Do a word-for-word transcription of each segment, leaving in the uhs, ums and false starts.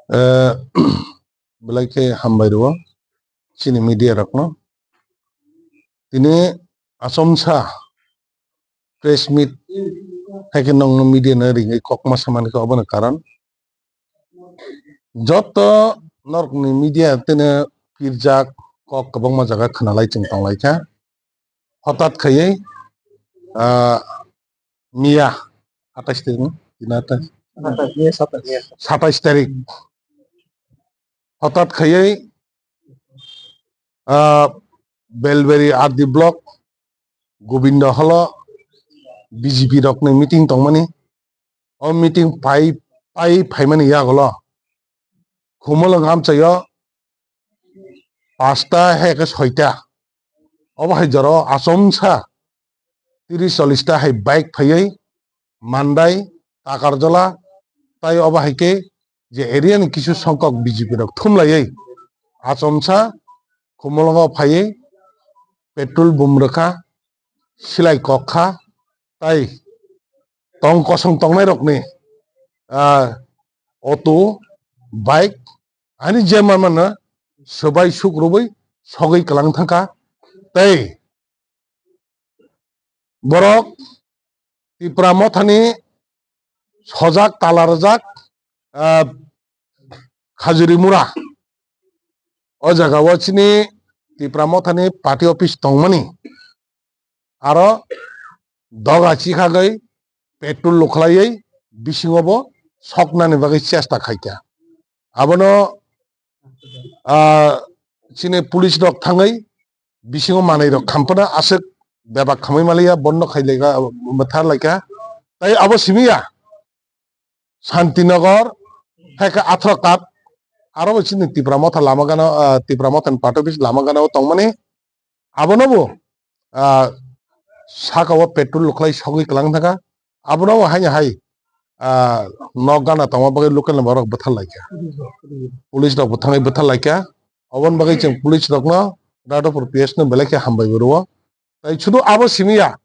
Eh, belai khe hambai rwo chini media rokno. Tini achomsa press meet hai khe nongno media no ringwi kok ma samani khe obono karon. Joto norokni media tini pirjak kok kwbangma jaga khwnalai chwng tonglaikha. Hotat khaiwi, ah, miya atais tarik no? Tini atais? Satais, miya satais. Satais tarik. Hotat khaiwi, ah, Belberi R D block, Gobindo holo B J P rokni meeting tongmani. O meeting pai, pai phaimani yagulo Khumulwng amchaio pasta hai khe soita. Obo hai jora o achomsa tris chollis ta hai bike phaiwi Mandai, Takarjala, tai obo hai khe je area ni kisu songkok B J P rok thumlaiwi achomsa Khumulwngo phaiwi petrol bum rwkha, silai kok kha, tai tong kosong tongnai rokni, ah, auto, bike, ani je manmano swbai suk rwui sogwi kwlang thangkha. Tei borok Tipra Mothani sojak tala rwjak, ah, Khajuri Mura. O jaga o chini Tipra Mothani party office tongmani. Aro doga chikhagwi petrol lukhlaiwi bisingo bo soknani bagwi chesta khaikha. Abono, ah, chini police rok thangwi bisingo manwi rok khampana aswk bebak khamwi maliya, bondo khai laika, bwthar laika. Tai abo simiya Santinagar, hai khe athro kat, aro bo chini Tipra Motha lama gana, ah, Tipra Motha ni party office lama gana o tongmani. Abono bo, ah, saka o petrol lukhlai sogwi kwlang thangkha. Abono bo haino hai, ah, nok gana tongma bagwi local ni borok bwthar laikha. Police rok bo thangwi bwthar laikha. Oboni bagwi chwng police rokno Radhapur P S no belai khe hambai bo rwo. Tai sudu abo simi ya,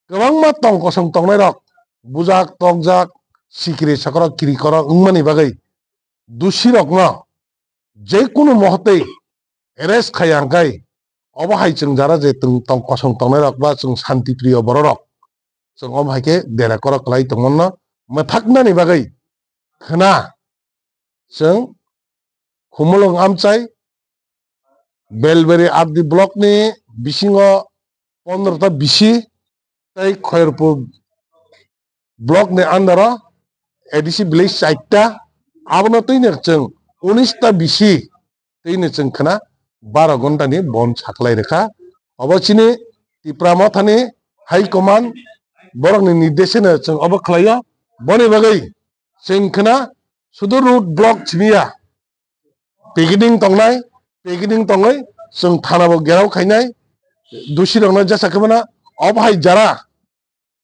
kwbangma tong kosong tongnai rok, bujak, tokjak, sikiri sakrok, kiri korok wngmani bagwi dusi rokno je kunu mohotwi arrest khai ya hwnkhe, obo hai chwng jara je tong, tong kosong tongnai rok ba chwng shanti priyo borok rok, chwng omo hai khe dera korok kwlai tongmano mwthaknani bagwi khwna chwng Khumulwng amchai Belberi R D block ni bisingo pondro ta bisi tei Khairpur block ni under o A D C village chaita, abono twino chwng unis ta bisi twino chwng khwna baro ghonta ni bon saklai rwkha. Obo chini Tipra Motha ni high command borok ni nirdeshe no chwng obo khlai o. Boni bagwi chwng khwna sudu road block simi ya, picketing tongnai, picketing tongwi chwng thana bo gherao khainai, dusi rokno jesa khe mano. Obo hai jara,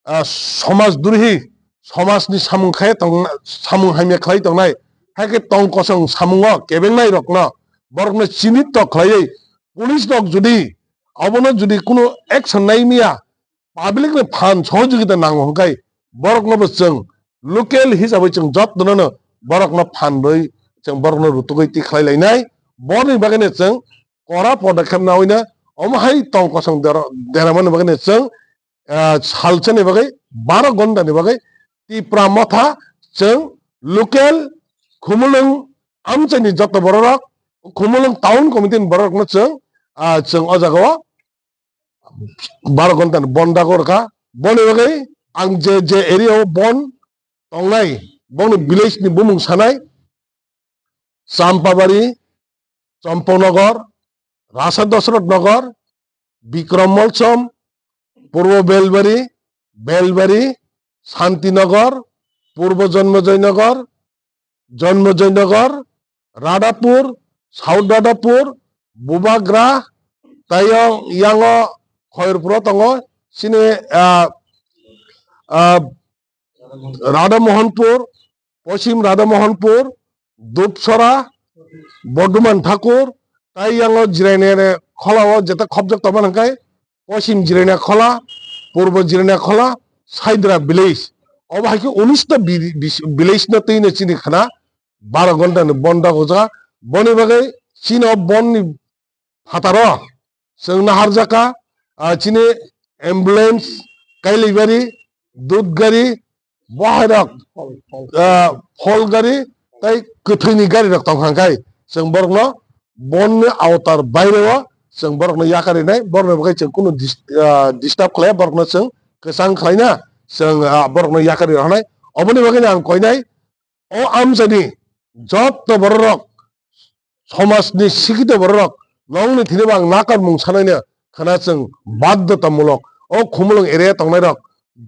ah, somaj drohi, somaj ni samung khai tong, samung hamya khlai tongnai, hai khe tong kosong samung o kebengnai rokno, borokno chinit to khlaiwi police rok jodi obono jodi kunu action nai miya, public ni phan sohojogita nango hwnkhe borokno bo chwng local hisabai chwng jottono no borokno phan rwi chwng borokno rutugwi tikhlai lainai. Boni bagwi no chwng kora podokkhep nawi no omo hai tong kosong dera-, deramani bagwi no chwng, ah, salsa ni bagwi baro ghonta ni bagwi Tipra Motha chwng local Khumulwng amchai ni joto borok rok, Khumulwng town committee ni borok rokno chwng, ah, chwng o jaga o baro ghonta ni bon dago rwkha. Boni bagwi ang je, je area o bon tongnai, bongni village ni bumung sanai, Champabari, Champanagar, Rasa Dasrath Nagar, Bikram Molsom, Purbo Belbari, Belbari, Santinagar, Purbo Janmajay Nagar, Janmajay Nagar, Radhapur, South Radhapur, Bubagra, tei yang, yango Khairpuro tongo, chini, ah, ah, Radha Mohanpur, Poschim Radha Mohanpur, Dupsora, Bordoman Thakur, tei yango Jiraini khola o jeta khopjak tongma hwnkhe, Poschim Jiraini khola, Purbo Jiraini khola, Saidra village. Obo hai khe unis ta bi-, bis-, village no twi no chini khwna baro ghonta ni bon dagojak. Boni bagwi chini o bon ni phataro chwng naharjaka, ah, chini ambulance, kailai gari, dud gari, bohairok, ah, phol gari, tei kwthwini gari rok tong kha khai chwng borokno bonni aotar baire o chwng borokno yakarwi nai, borokno bagwi chwng kunu dis-, ah, disturb khlai, borokno chwng kwchang khlaina chwng, ah, borokno yakarwi rwnai. Oboni bagwino ang koinai, o amchaini jotto bororok, somajni sikhito bororok, nongni thini bo ang nakarmung sanaino khna chwng baddotamulok. O Khumulwng area tongnairok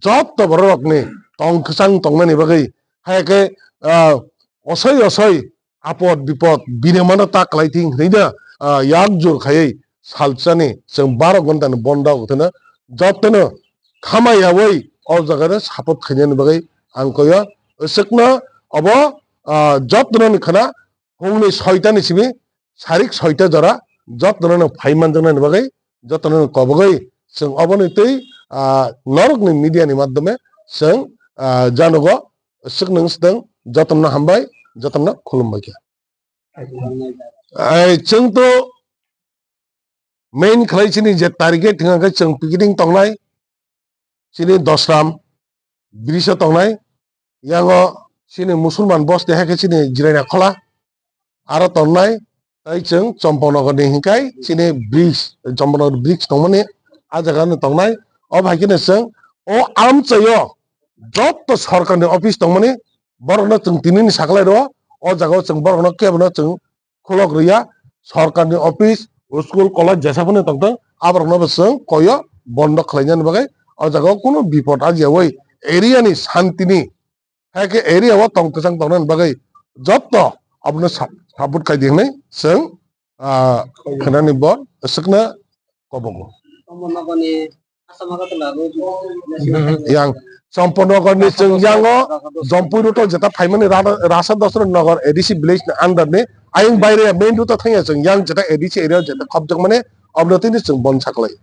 jotto bororokni tong kwchang tongnani bagwi, hai khe, ah, osoi osoi apod bipod birimano ta kwlai thing hwnwi da, ah, yak jur khaiwi salsani chwng baro ghonta ni bon dagok thwna jottono khama yaui o jaga no support khainani bagwi ang koyo. Aswkno obo, ah, jottono ni khna hwnwi soita ni simi sarik soita jora jottono no phai manjaknani bagwi jottono no kobogwi chwng oboni twi, ah, norokni media ni madhyome chwng, ah, janogo. Aswk nwng swtwng, jotono hambai, jotono khulumbai kha. Ai, chwng to main khlai chini je target hwnka khe chwng picketing tongnai, chini Dosram bridge o tongnai, yango chini Musulman bosti hai khe chini Jiraina Khola, aro tongnai, tei chwng Champaknagar ni hinkai chini bridge, Champaknagar bridge tongmani a jaga no tongnai. O bai kheno chwng o amchaio jotto sorkar ni office tongmani borokno chwng tini ni saklai rwo, o jaga o chwng borokno kebo no chwng khulok rwya. Sorkar ni office, school, college jesa phano tongthung, aborokno bo chwng koyo bondo khlainani bagwi o jaga o kunu bipod ajiyawi area ni santini, hai khe area o tong kwchang tongnani bagwi jotto abono sa-, support khai di hwnwi chwng, ah, khnani bo swkna kobogo. Champaknagar ni Assam Agartala road national highway. Yang Champaknagar ni chwng yango Jampui road o jeta phaimani Ra-, Rasa Dosra Nagar A D C village ni under ni ayang baire main road o thangya chwng yang jeta A D C area jeta khopjakmani abono tini chwng bon saklai.